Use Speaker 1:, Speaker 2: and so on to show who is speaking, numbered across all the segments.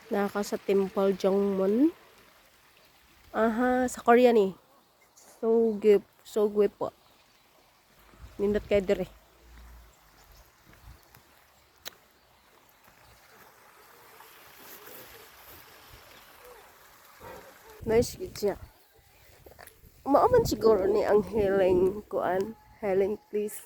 Speaker 1: Naa ka sa Temple Jongmon. Aha, sa Korea ni. So good, so good po. Nindot kay dire. Nice gid siya. Mao man siguro ni ang healing kuan, healing place.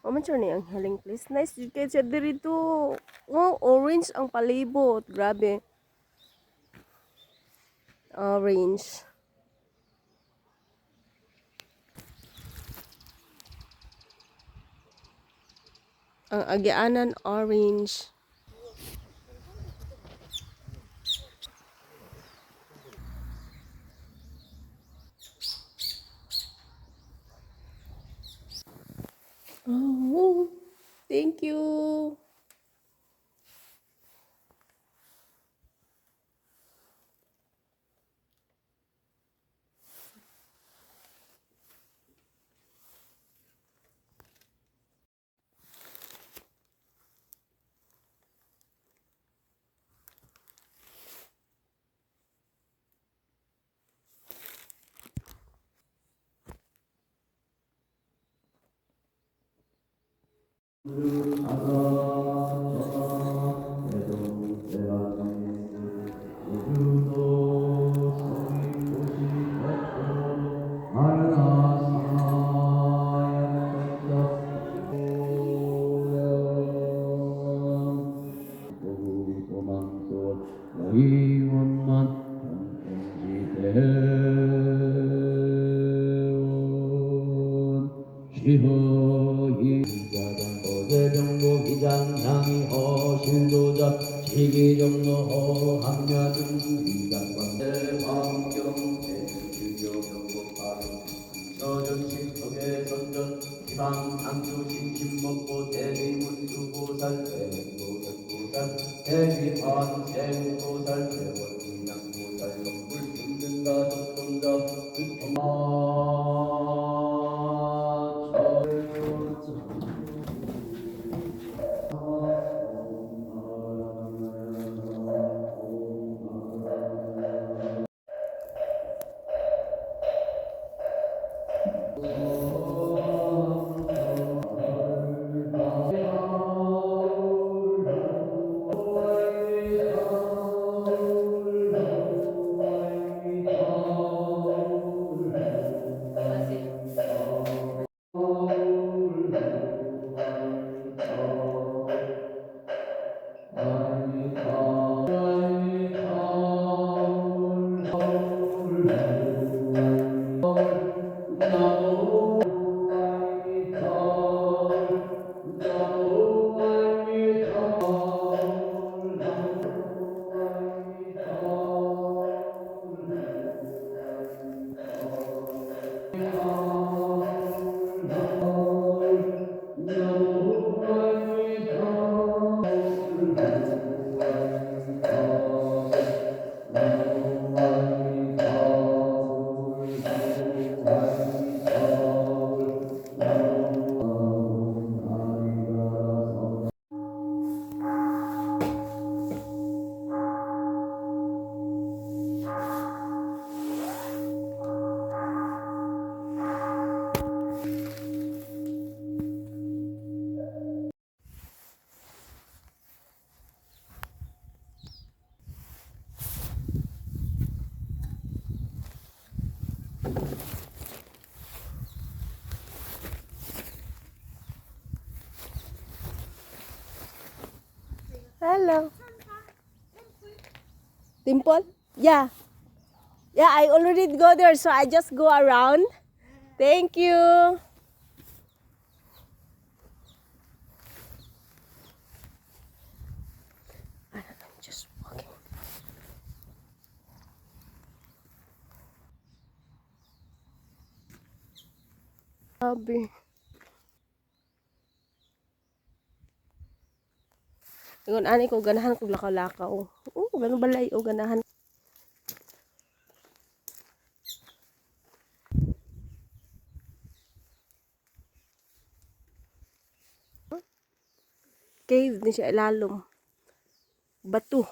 Speaker 1: Mao man siya ni ang healing place. Nice jud kay siya diri to. Oh, orange ang palibot. Grabe. Orange. Ang agianan, orange. Oh, thank you. Hello. Temple? Yeah. Yeah, I already go there, so I just go around. Thank you. I'm just walking. Sabi. Ingon ani ko, ganahan ko lakaw-lakaw. Oh, ganun balay o ganahan. Cave ni siya ilalom. Bato.